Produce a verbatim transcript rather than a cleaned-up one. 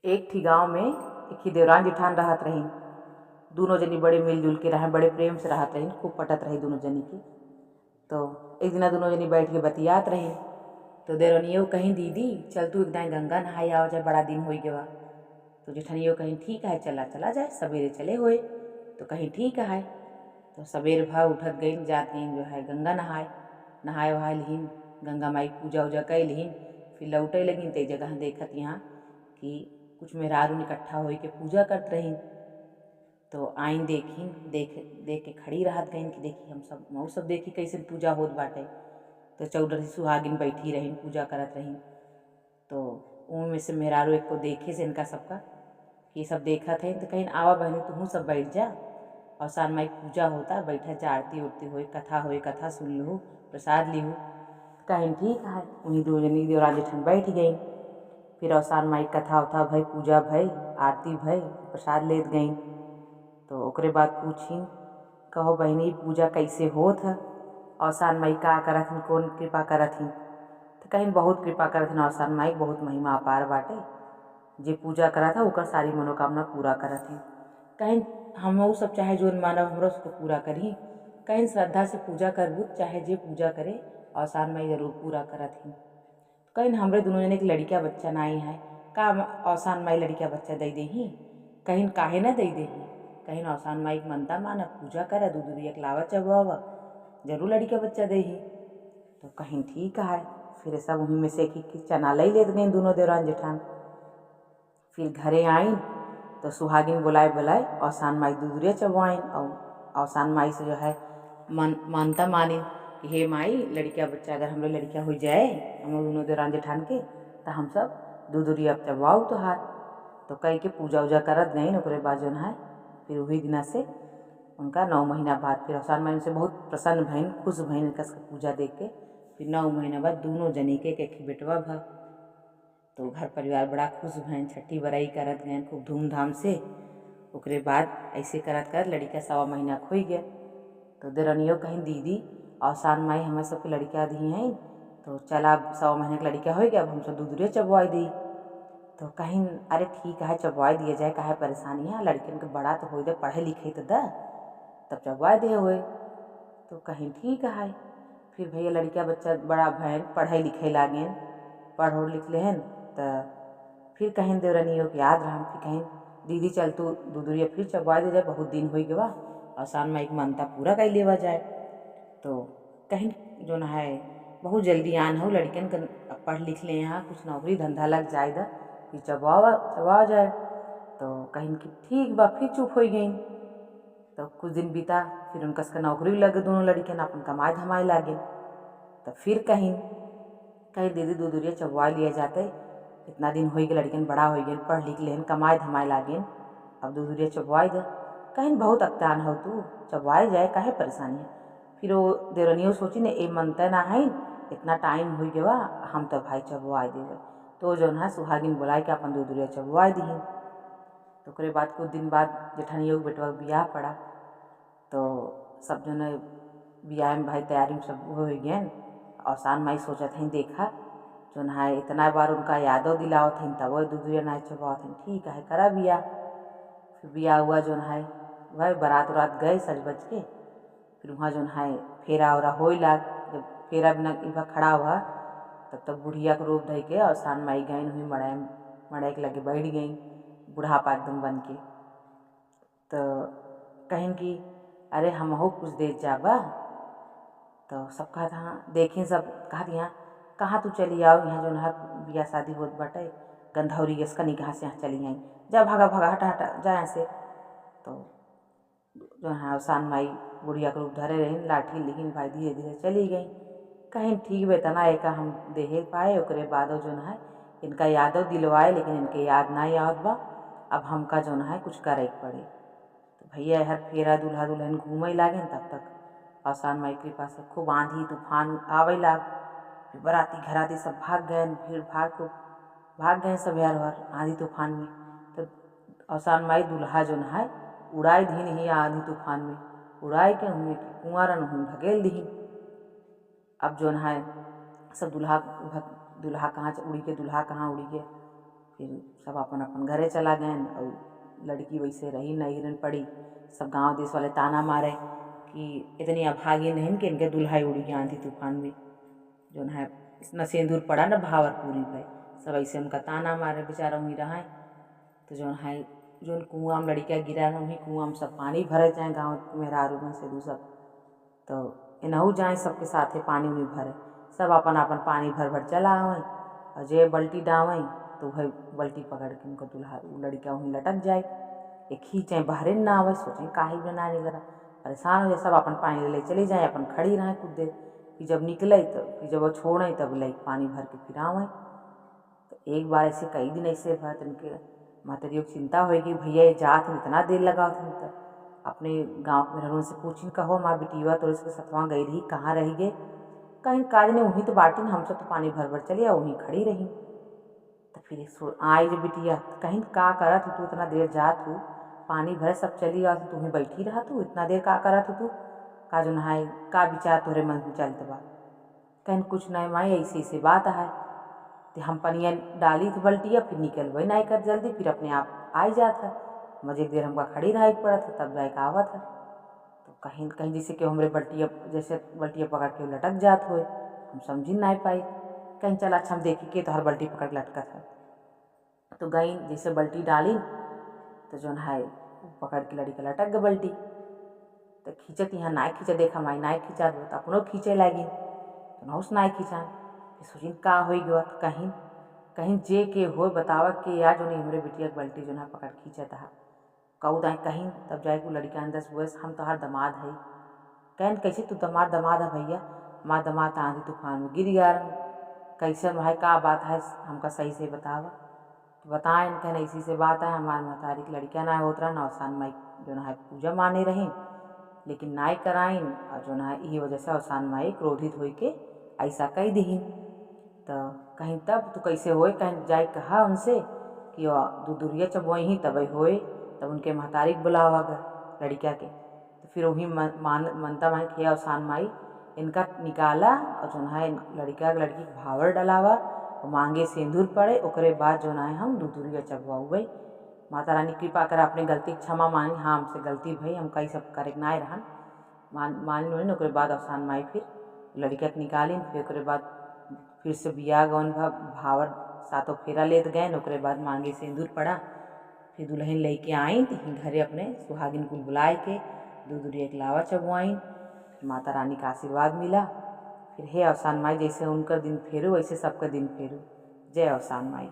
एक ठी गाँव में एक ही देवरान जेठान रहत रहिन। दुनो जनी बड़े मिलजुल के रहें, बड़े प्रेम से रहत रहिन, खूब पटत रही दुनो जनी के। तो एक दिना दुनो जनी बैठ के बतियात रहिन। तो देवरनियो कहीं, "दीदी, चल तू एक दाईं गंगा नहाए आवा जाए, बड़ा दिन होई गवा।" तो जेठनियो कहीं, "ठीक है, चला, चला जाए, सवेरे चले होए।" तो कहीं, "ठीक है।" तो सवेर भा उठत गइन, जात गइन जो है गंगा नहाए, नहाए वहाए लिहिन, गंगा माई के पूजा उजा कइ लिहिन, फिर लौटे लगिन। ते जगह देखत यहाँ कि कुछ मेहरारू इकट्ठा होई के पूजा करत रहिन। तो आइन देखिन, देख, देख के खड़ी रहत गइन कि देखी हम सब, मऊ सब देखी कइसन पूजा होत बाटे। तो चौदरसी सुहागिन बैठी रहिन, पूजा करत रहिन। तो उनमें से मेहरारू एक को देखे से इनका सबका कि सब देखत हैं, तो कहिन, "आवा बहिनी, तुहूँ सब बैठ जा, अवसान माई के पूजा होता, बैठा जा, आरती उरती होई, कथा होई, कथा सुन लहू, प्रसाद लिहू।" कहिन, "ठीक है।" उन्हीं दुनो जनी देवरान जेठान बैठ गई। फिर अवसान माई के कथा उथा भई, पूजा भई, आरती भई, प्रसाद लेत गई। तो ओकरे बाद पूछिन, "कहो बहिनी, पूजा कैसे होत है? अवसान माई का करत हन, कौन कृपा करत हन?" तो कहिन, "बहुत कृपा करत हन अवसान माई, बहुत महिमा अपार बाटे। जे पूजा करत है, ओकर सारी मनोकामना पूरा करत हन।" कहिन, "हमहू सब चाहे जोन मानव, हमरो सबके पूरा करी।" कहिन, "श्रद्धा से पूजा करबू, चाहे जे पूजा करे, अवसान माई जरूर पूरा करत हन।" कहिन, "हमरे दुनो जने के लड़िका बच्चा नाई है, का हम अवसान माई लड़िका बच्चा दई देही?" कहिन, "काहे ना दई देही?" कहिन, "अवसान माई के मनता माना, पूजा करा, दूध उरिया के लावा, चबवावा, जरूर लड़िका बच्चा देही।" तो कहिन, "ठीक है।" फिर सब उही में से एक एक चना लई लेत गई दुनो देवरान जेठान। फिर घरे आइन तो सुहागिन बोलाए बोलाए अवसान माई दूध उरिया चबवाइन और अवसान माई से जो है मन, मनता मानिन कि हे माई, लड़िका बच्चा अगर हमरे लड़िका हो जाए, हम दुनो देवरान जेठान के, तो हम सब दूध उरिया चबवाऊ तोहार। तो कह के पूजा उजा करत गइन। ओकरे बाद जौन है फिर वही दिना से उनका नौ महीना बाद फिर अवसान माई उनसे बहुत प्रसन्न भइन, खुश भइन, इनका सबके पूजा देख के। फिर नौ महीना बाद दुनो जनी के एक, एक बेटवा भा। तो घर परिवार बड़ा खुश भएन, छठी बरई करत गएन खूब धूमधाम से। ओकरे बाद ऐसे करत करत लड़िका सवा महीना के होई गया। तो देरनियो कहिन, "दीदी, अवसान माई हमें सबके लड़िका दी हैं, तो चला, अब सवा महीना के लड़िका होई गया, अब हम सब दूध उरिया चबवाई दी।" तो कहिन, "अरे ठीक है, चबवाई दिया जाए, काहे परेशानी है, लड़िकन के बड़ा तो होई दे, पढ़े लिखे तो द, तब चबवाई दे होए।" तो कहिन, "ठीक है।" फिर भैया लड़िका बच्चा बड़ा भएन, पढ़े लिखे लागेन, पढ़ ओढ़ लिख लेहन। त फिर कहिन देवरनियो के याद रहन, फिर कहिन, "दीदी चल तू दूध उरिया फिर चबवाई दे जाए, बहुत दिन होई गवा, अवसान माई के मनता पूरा कइ लेवा जाए।" तो कहिन, "जौन है बहुत जल्दी आन हो, लड़िकन के पढ़ लिख ले, यहाँ कुछ नौकरी धंधा लग जाए द, फिर चबवावा, चबवावा जाए।" तो कहिन कि ठीक बा, फिर चुप होई गइन। तो कुछ दिन बीता, फिर उनका सबके नौकरी लग, दुनो लड़िकन अपन कमाए धमाए लागिन। तो फिर कहिन, कहिन, "दीदी दूध उरिया चबवाए लिया जाते, इतना दिन होई गए, लड़िकन बड़ा होई गए, पढ़ लिख लेहन, कमाए धमाए लागिन, अब दूध उरिया चबवाए दे।" कहिन, "बहुत अकतान हो तू, चबवाए जाए, काहे परेशानी है?" फिर वो देवरनियो सोची ने, "ए मनते ना है, इतना टाइम होई गवा, हम तो भाई चबवाए देवे।" तो जौन है सुहागिन बुलाए के अपन दूध उरिया चबवाए दिहिन। तो ओकरे बाद कुछ दिन बाद जेठनियो के बेटवा के बियाह पड़ा। तो सब जने बियाह में भाई तैयारी में सब हो गए। अवसान माई सोचत हैं, देखा जौन है इतना बार उनका यादव दिलावत हैं, तब वो दूध उरिया ना चबवावत हैं। ठीक है, करा बियाह। फिर बियाह हुआ जौन है, भाई बारात उरात गए सज बज के। फिर वहाँ जौन है फेरा ओरा होए लाग, जब फेरा बिना इबा खड़ा हुआ, तब तक बुढ़िया के रूप धइ के अवसान माई गइन हुई मड़ाई, मड़ाई के लगे बैठ गई, बुढ़ापा एकदम बन के। तो कहिन कि, "अरे हमहू कुछ देत जाबा।" तो सब कहत, हाँ, देखिन सब कहत, "यहाँ कहाँ तू चली आओ, यहाँ जौन है बियाह शादी होत बाटे, गंधौरी गैस कनी कहाँ से यहाँ चली आई, जा भागा भागा, हटा हटा, जा यहाँ से।" तो जौन है अवसान माई बुढ़िया के रूप धरे रहिन, लाठी लिहिन भाई, धीरे धीरे चली गई। कहिन, "ठीक बे, तना एका हम देहे पाए, ओकरे बादो जौन है इनका यादव दिलवाए, लेकिन इनके याद ना आवत बा, अब हमका जौन है कुछ करे के पड़ी।" तो भैया हर फेरा दूल्हा दुल्हन घूमे लागेन, तब तक अवसान माई कृपा से खूब आंधी तूफान आवे लाग। फिर बराती घराती सब भाग गए, भीड़ भाड़ खूब भाग गए सब यार वार आंधी तूफान में। तो अवसान माई दूल्हा जौन है उड़ाए दिन ही आंधी तूफान में, उड़ाए के हुए कि कुंवारन हुए भगेल दिहिन। अब जौन है सब दूल्हा भग-, दूल्हा कहाँ च-, उड़ी के, दूल्हा कहाँ उड़ी के, फिर सब अपन अपन घरे चला गएन और लड़की वैसे रही, नैहरन पड़ी। सब गांव देश वाले ताना मारे कि इतनी अभागिन रहन कि इनके दुल्हा उड़ी गया आंधी तूफान में, जौन है न सेंदूर पड़ा न भावर पूरी भई। सब ऐसे उनका ताना मारे, बेचारा वहीं रहा। तो जौन है, जौन कुआं में लड़का गिरा न, वहीं कुआं में सब पानी भरे जाए, गाँव के मेहरारू मन से दू सब। तो एनहू जाए सबके साथे पानी उनी भरे, सब अपन अपन पानी भर भर चला आवे और जे बल्टी डावे तो वह बल्टी पकड़ के उनका दुल्हा, उ लड़का वहीं लटक जाए। ये खींचे बहरे न आवे, सोचे काहे बिना नहीं लगा, परेशान हो जाए। सब अपन पानी ले ले चले जाए, अपन खड़ी रहे कुछ देर। फिर जब निकले तो फिर जब वो छोड़े तब ले पानी भर के फिर आवे। तो एक बार ऐसे कई दिन ऐसे भा तनके महतरियो के चिंता होई कि भैया ये जात में इतना देर लगावत हन। तो अपने गाँव के मेहरारू से पूछिन, कहो माँ बिटिया तोरे सबके सथवा गई रही, कहाँ रही गे? कहिन का जने वहीं तो बाटिन, हम सब तो पानी भर भर चले आ वहीं खड़ी रही। तो फिर सो-, आई जो बिटिया, कहिन का करत हू तू इतना देर जात हू, पानी भरे सब चली आवत, तू ही बैठी रहत हू, इतना देर का करत हू तू? का जो नहाए, का विचार तोहरे मन में चलत बा? कहिन कुछ नहीं माई, ऐसी ऐसी बात है। ते हम पनिया डाली थी बल्टिया, फिर निकलबे नहीं कर जल्दी, फिर अपने आप आई जात है। मजे एक देर हमका खड़ी रहे पड़त है, तब जाए के आवत है। तो कहिन, कहिन जैसे कि हमरे बल्टिया, जैसे बल्टिया पकड़ के लटक जात होए, हम समझी नहीं पाई। कहिन चल अच्छा हम देखी के तोहर बल्टी पकड़ के लटकत है। तो गईन जैसे बल्टी डालिन, तो जौन है, उ पकड़ के लड़िका लटक गए बल्टी। तो खींचत यहाँ नाय खींचा, देखा माई नाय खींचा, तो अपनो खींचे लागिन। तो नहुस नाय खींचान। फिर सोचिन का होई गवा, तो कहिन, कहिन जे के होए बतावा के या जौन हमरे बिटिया के बल्टी जौन है पकड़ खींचत है। कऊ दाई कहिन, तब जाए के लड़िका अंदर से बोले, हम तोहार दमाद है। कहिन कैसे तू दमाद, दमाद है भैया? हमार दमाद तो आंधी तूफान में गिर गया रहा। कैसे भाई का बात है, हमका सही से बतावा। तो बताएन, कहिन ऐसी से बात है, हमार महतारी के लड़िका ना होत रहा, ना अवसान माई जौन है पूजा माने रहीन, लेकिन नाय कराइन, और जौन है यही वजह से अवसान माई क्रोधित होई के ऐसा कह दिहिन। तो कहिन तब तू कैसे होए, कहिन जाए कहा उनसे कि वो दू दुरिया चबोई ही तब होए, तब उनके महतारी के बुलावा ग लड़िका के। तो फिर वही मन-, मान-, मनता माई कि हे अवसान माई, इनका निकाला और जौन है लड़िका के लड़की के भावर डलावा और मांगे सिंदूर पड़े, ओकरे बाद जौन है हम दू दुरिया चबवाउबे। माता रानी कृपा करा, अपने गलती के क्षमा मांगी, हाँ हमसे गलती भई, हमका ई सब करे के नाय रहन। मान, मानिन ओनिन, ओकरे बाद अवसान माई फिर लड़िका के निकालिन, फिर ओकरे बाद फिर से बियाह गवन भा, भावर सातों फेरा लेत गएन, ओकरे बाद मांगे सिंदूर पड़ा, फिर दुल्हन लेके आइन, तो ही घरे अपने सुहागिन कुल बुलाए के दू दुरिया के लावा चबवाइन, फिर माता रानी का आशीर्वाद मिला। फिर हे अवसान माई, जैसे उनकर दिन फेरू, वैसे सबका दिन फेरू। जय अवसान माई।